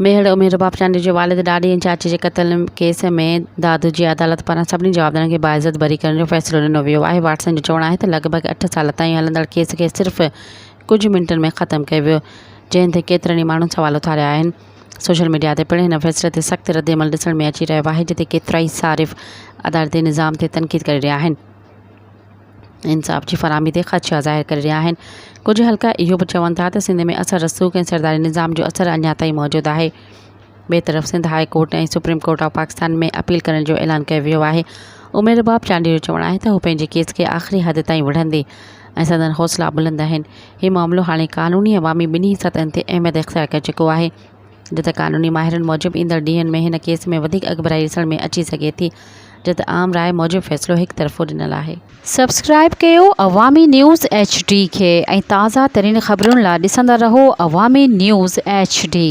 ميهڙ، امير رباب چانڊيو جي والد، ڏاڏي ۽ چاچي جي قتل ڪيس ۾ دادو جي عدالت پاران سڀني جوابدارن کي باعزت بري ڪرڻ جو فيصلو ڏنو ويو آهي. واٽسن جو چوڻ آهي ته لڳ ڀڳ اٺ سال تائين هلندڙ ڪيس کي صرف ڪجهه منٽن ۾ ختم ڪيو ويو، جنهن تي ڪيترن ئي ماڻهن سوال اٿاريا آهن. سوشل ميڊيا تي پڻ هن فيصلي تي سخت ردعمل ڏسڻ ۾ اچي رهيو آهي، جتي ڪيترائي صارف عدالتي نظام تي تنقيد ڪري رهيا آهن. انصاف جي فراهمي تي خدشا ظاهر ڪري رهيا آهن. ڪجهه حلقا اهو به چون ٿا ته سنڌ ۾ اثر رسوخ ۽ سرداري نظام جو اثر اڃا تائين موجود آهي. ٻئي طرف Sindh high court ۽ supreme court of Pakistan ۾ appeal ڪرڻ جو اعلان ڪيو ويو آهي. عمير رباب چانڊيو جو چوڻ آهي ته هو پنهنجي ڪيس کي آخري حد تائين وڙهندي ۽ سندن حوصلا بلند آهن. هي معاملو هاڻي قانوني عوامي ٻنهي سطحن تي اهميت اختيار ڪري چڪو آهي. جتي قانوني ماهرن موجب ايندڙ ڏينهن ۾ هن ڪيس ۾ وڌيڪ اڳڀرائي ڏسڻ ۾ اچي سگهي ٿي، جت عام راء موجب فيصلو هڪ طرفو ڏنل آهي. سبسڪرائيب ڪيو عوامي نيوز ايڇ ڊي کي ۽ تازه ترين خبرن لا ڏسندا رهو عوامي نيوز ايڇ ڊي.